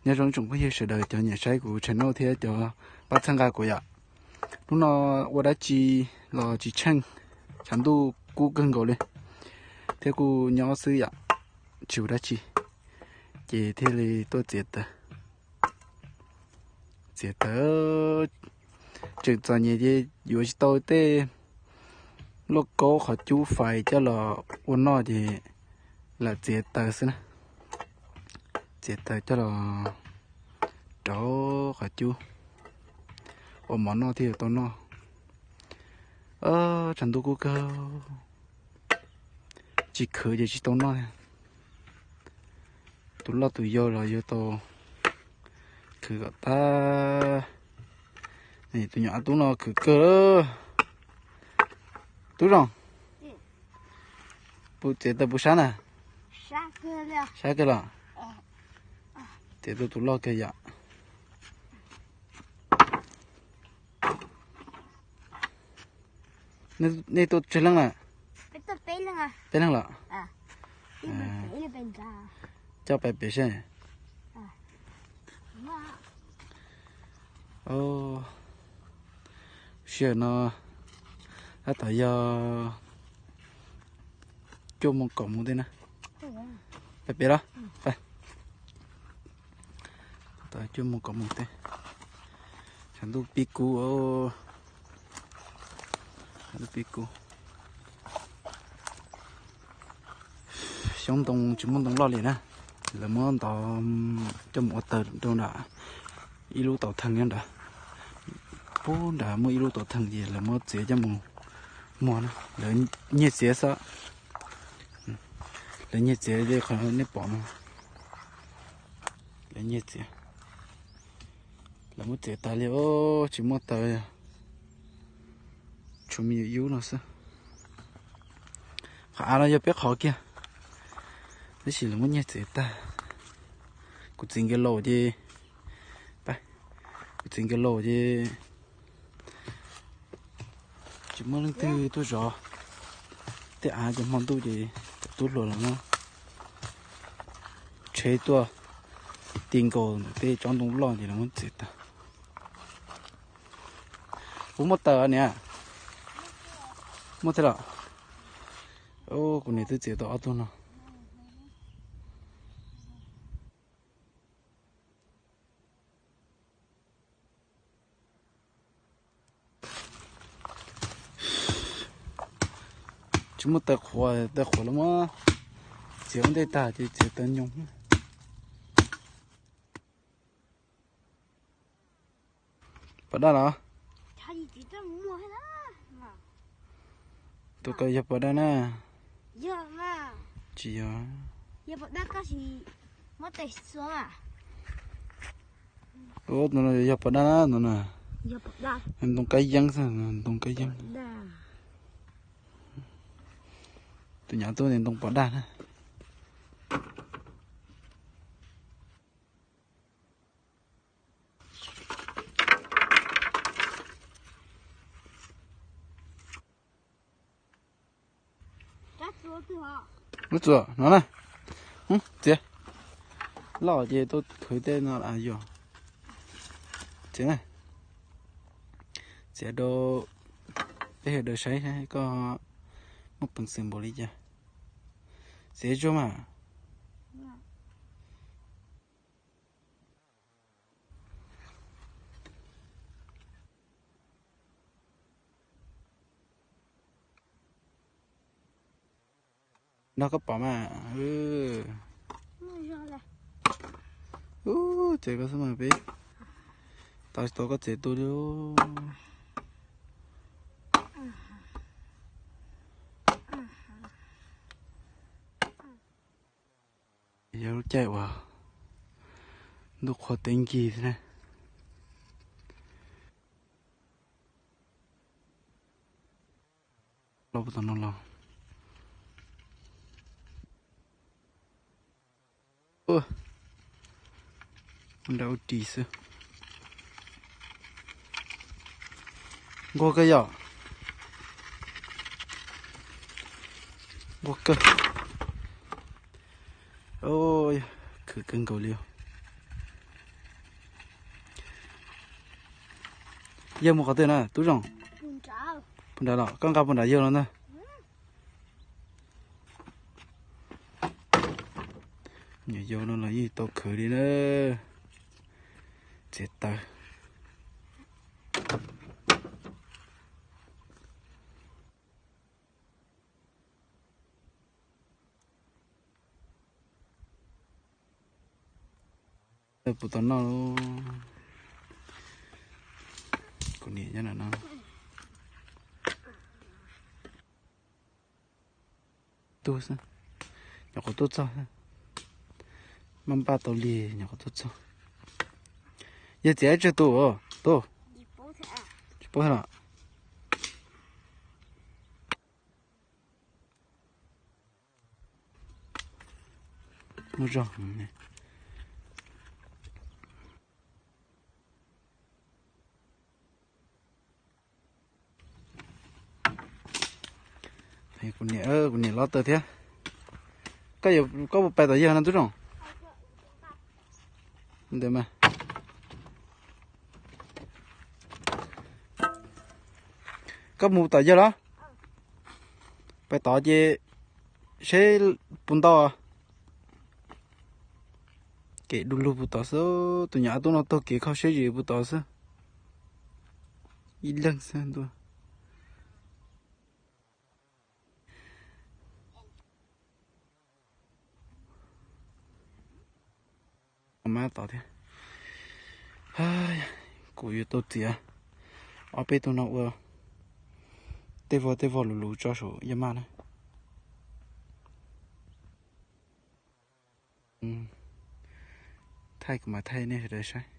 Nyob zoo tsoom phooj ywg sawv daws cov nyiam saib kuv channel thiab cov pab txhawb nqa kuv yom. Hnub no ua dab tsi los tsis tsheej, tshav ntuj kub kawg nkaus li, thiab kuj nyob xwb yom, tsis ua dab tsi, ces thiaj li tuaj txiav taws. Txiav taws, tseem txom nyem ces yuav tsis tau tej lauj kaub qhov cub fais coj los ua noj ces lam txiav taws xwb na. Txiav taws coj los rau qhov cub ua mov noj thiaj yuav tau noj. Tshav ntuj kub kawg, tsis khwv ces tsis tau noj. Tus loj tus yau los yuav tau khwv kom tag. Tus nyuam a tub no khwv kawg. Tub zoo, puas txiav taws puas sab na? Sab kawg los? Txiav tuaj tus loj kawg yom. Nej tuaj tsawg leej na? Peb leeg los? Coj pais pem seb. Sij hawm no tab tom yog cuaj moos kaum moos tej na. Pais pem los? Tab tom cuaj moos kaum moos tej. Tshav ntuj pib kub, tshav ntuj pib kub. Xyoob ntoo tsis muaj ntoo loj li na, lawv muab ntov coj mus ua taws rau nram ib lub tauv theej nyob nrad. Pub nrad muaj ib lub tauv theej ces lawv muab txiav coj mus muag na, lawv nyiag txiav xwb. Lawv nyiag txiav li qhov nej pom no, lawv nyiag txiav. Lawv muab txiav tas li os, tsis muaj taws, tshuav me nyuam yub no xwb. Qhov av no yog peb qhov kiag, tab sis lawv muab nyiag txiav tag. Kuv txiv nkawd laus ces, kuv txiv nkawd laus ces tsis muaj leej twg tuaj zov. Tej av ces hmo ntuj ces cov tub hluas los muab tsheb tuaj ti nkaus ntawm tej tsob ntoo loj ces los muab txiav tag. Puas muaj taws niam? Muaj thiab los? Kuv niam twb txiav tau ob tug no. Tsis muaj taws qhuav, taws qhuav los muab txiav ua ntej tag ces txiav taws nyoos. Pos daj los? Tus ko yog pos daj na? Tsis yog. Tus no yog pos daj na, tus no. Ntoo kab yeeb xwb, ntoo kab yeeb. Tus nyuam tub ntawd ntoo pos daj na. Lub txuas no na. Txiav. Loj ces tuaj khwv tej no yog. Txiav na. Txiav rau peb sawv daws saib koj muaj peev xwm npaum li cas. Txiav zuag mas. Nrog koj pom mas. Ub, txiav koj xwb mas peb. Tau tsis tau koj txiav tu li. Yog lub caij uas ntuj qhua teb nkig xwb na. Los puag tom no los. Ua nra ua ris xwb. Nquag kawg yom. Nquag kawg. Khwv kawg nkaus li os. Yawg mus qhov twg na Tub Zoo? Puag nrad los koj nqa puag nrad yawg los ntag. Nyuam yaus no los yeej tau khwv li na. Txiav taws. Puv tom no, kuv niam nyob no. Tuaj xwb, nyuam qhuav tuaj txog. Maj npaj tau li nyuam qhuav tuaj txog. Yawg txiav ib tsag tus, tus. Tsis paub los. Muaj zog. Kuv niam, kuv niam lov taws thiab. Koj puas pais tom yawg no Tub Zoo? Ntawd mas. Koj mus tom yawg los? Pais tod ces seb puas ntau. Kev du lug puag tod xwb, tus nyuam a tub no taug kev kho siab zis puag tod xwb. Ib leeg xwb ntua. Mab tod thiab. Kuv yuav tau txiav ob peb tug no ua tej vog tej vog luv luv tso saum yaj maj na. Thaij kuv mam thaij nej sawv daws saib.